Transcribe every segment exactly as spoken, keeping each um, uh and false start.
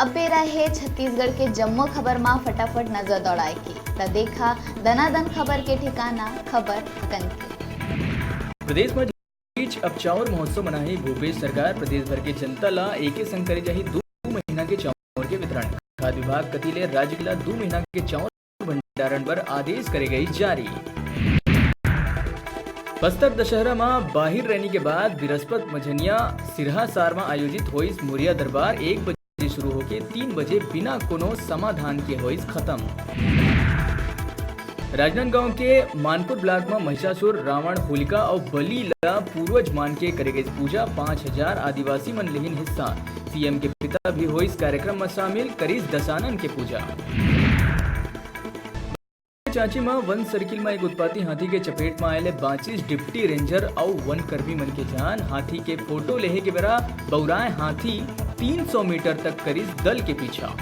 अब बेरा हे छत्तीसगढ़ के जम्मो खबर मा फटाफट नजर दौड़ाए के, त देखा दनादन खबर के ठिकाना, खबर गंज के। प्रदेश में बीच अब चाउर महोत्सव मनाही भूपेश सरकार, प्रदेश भर के जनता ला एके संग करे जाही दू महीना के चाउर के वितरण। खाद्य विभाग कति ले राज्य ला दू महीना के चाउर भंडारण बर आदेश करे गई जारी। बस्तर दशहरा मा बाहिर रैनी के बाद बिरस्पत मझनिया सिरहा सार मा आयोजित होइस मुरिया दरबार, एक बजे शुरू होके तीन बजे बिना कोनो समाधान के होइस खत्म। राजनांदगांव के मानपुर ब्लॉक मा महिषासुर, रावण, होलिका अउ बलि ला पूर्वज मान के करे गइस पूजा, पाँच हजार आदिवासी मन लेहिन हिस्सा। सीएम के पिता भी होइस कार्यक्रम मा शामिल, करिस दसानन के पूजा। चांची म वन सर्किल म एक उत्पाती हाथी के चपेट म आए ले बांचिस डिप्टी रेंजर अउ वन कर्मी मन के जान। हाथी के फोटो लेहे के बेरा बौराए हाथी तीन सौ मीटर तक करिस दल के पीछा।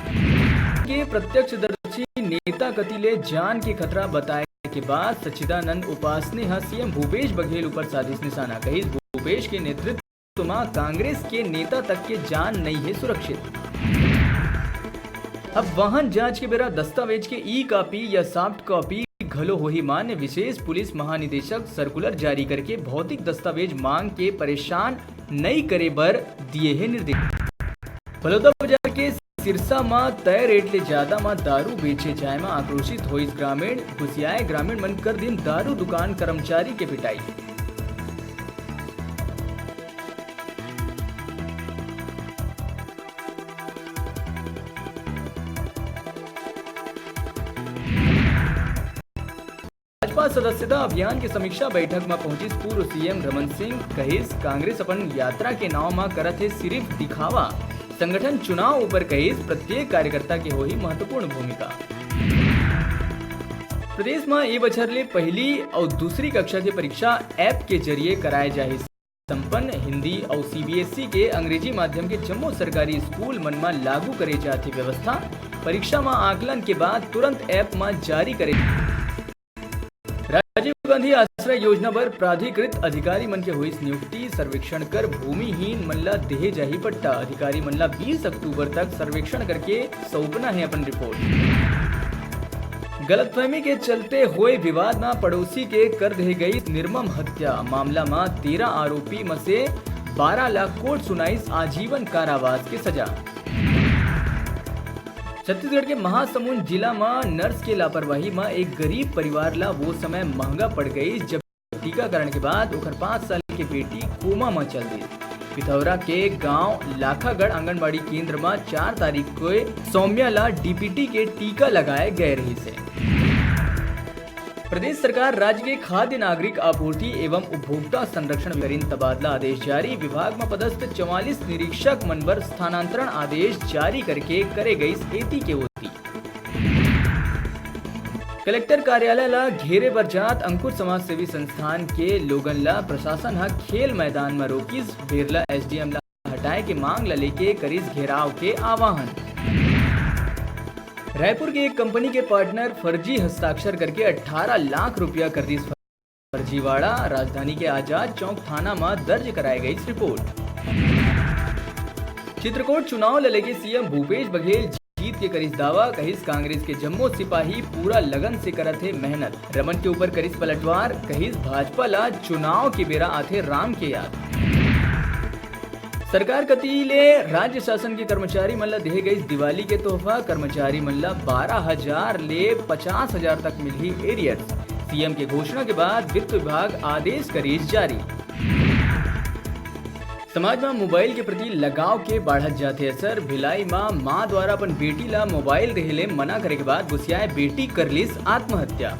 के प्रत्यक्षदर्शी नेता कति ले जान के खतरा बताए के बाद सच्चिदानंद उपासने ह सीएम भूपेश बघेल ऊपर साधिस निशाना। कहिस, भूपेश के नेतृत्व म कांग्रेस के नेता तक के जान नइ हे सुरक्षित। अब वाहन जांच के बेरा दस्तावेज के ई कॉपी या सॉफ्ट कॉपी घलो होही मान्य। विशेष पुलिस महानिदेशक सर्कुलर जारी करके भौतिक दस्तावेज मांग के परेशान नइ करे बर दिए हे निर्देश। बलौदाबाजार के सिरसा म तय रेट ले ज्यादा म दारू बेचे जाए म आक्रोशित होइस ग्रामीण। गुसियाए ग्रामीण मन कर दिन दारू दुकान कर्मचारी के पिटाई। भाजपा सदस्यता अभियान के समीक्षा बैठक म पहुंचिस पूर्व सीएम रमन सिंह। कहिस, कांग्रेस अपन यात्रा के नाव म करत हे सिर्फ दिखावा। संगठन चुनाव ऊपर कहिस, प्रत्येक कार्यकर्ता के होही महत्वपूर्ण भूमिका। प्रदेश म ए बछर ले पहली अउ दूसरी कक्षा के परीक्षा ऐप के जरिए कराए जाही संपन्न। हिंदी अउ सीबीएसई के अंग्रेजी माध्यम के जम्मो सरकारी स्कूल मन म लागू करे जाथे व्यवस्था। परीक्षा म आकलन के बाद तुरंत ऐप म जारी करे। राजीव गांधी आश्रय योजना बर प्राधिकृत अधिकारी मन के होइस नियुक्ति। सर्वेक्षण कर भूमिहीन मन ला देहे जाही पट्टा। अधिकारी मन ला बीस अक्टूबर तक सर्वेक्षण करके सौंपना हे अपन रिपोर्ट। गलतफहमी के चलते होए विवाद म पड़ोसी के कर देहे गई निर्मम हत्या। मामला म तेरह आरोपी म से बारह ला कोर्ट सुनाइस आजीवन कारावास के सजा। छत्तीसगढ़ के महासमुंद जिला म नर्स के लापरवाही म एक गरीब परिवार ला वो समय महंगा पड़ गई, जब टीकाकरण के बाद ओकर पाँच साल के बेटी कोमा म चल दिस। पिथौरा के गांव लाखागढ़ आंगनबाड़ी केंद्र म चार तारीख को सौम्या ला डीपीटी के टीका लगाए गए रहिस हे। प्रदेश सरकार राज्य के खाद्य नागरिक आपूर्ति एवं उपभोक्ता संरक्षण करिन तबादला आदेश जारी। विभाग म पदस्थ चवालीस निरीक्षक मन बर स्थानांतरण आदेश जारी करके करे गइस एती के ओती। कलेक्टर कार्यालय ला घेरे बर जात अंकुर समाज सेवी संस्थान के लोगन ला प्रशासन ह खेल मैदान म रोकिस। बेरला एसडीएम ला हटाए के मांग ला लेके करिस घेराव के आह्वान। रायपुर के एक कंपनी के पार्टनर फर्जी हस्ताक्षर करके अठारह लाख रुपया कर दिस फर्जीवाड़ा। राजधानी के आजाद चौक थाना म दर्ज कराए गई रिपोर्ट। चित्रकोट चुनाव ल लेके सीएम भूपेश बघेल जीत के करिस दावा, कहिस कांग्रेस के जम्मो सिपाही पूरा लगन से करत हे मेहनत। रमन के ऊपर करिस पलटवार, कहिस भाजपा ला चुनाव के बेरा आथे राम के याद। सरकार कति ले राज्य शासन के कर्मचारी मन ल देहे गइस दिवाली के तोहफा। कर्मचारी मन ल बारह हजार ले पचास हजार तक मिलही एरियर्स। सीएम के घोषणा के बाद वित्त विभाग आदेश करिस जारी। समाज म मोबाइल के प्रति लगाव के बाढ़त जाथे असर। भिलाई म मां द्वारा अपन बेटी ल मोबाइल देहे ले मना करे के बाद गुसियाए बेटी कर लिस आत्महत्या।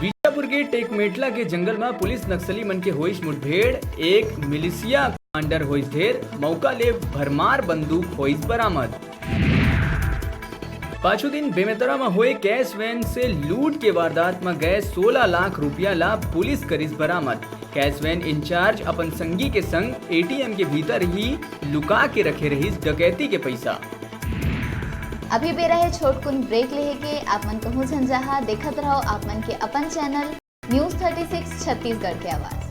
बीजापुर के टेकमेटला के जंगल म पुलिस नक्सली मन के होइस मुठभेड़, एक मिलिशिया कमांडर होइस ढेर, मौका ले भरमार बंदूक होइस बरामद। पाछू दिन बेमेतरा म होए कैश वैन से लूट के वारदात म गए सोलह लाख रुपया ला पुलिस करिस बरामद। कैश वैन इंचार्ज अपन संगी के संग एटीएम के भीतर ही लुका के रखे रहिस डकैती के पैसा। अभी बेरा हे छोटकुन ब्रेक लेहे के, आप मन कहूं झन जहां, देखत रहो आप मन के अपन channel news thirty six Chhattisgarh के आवाज।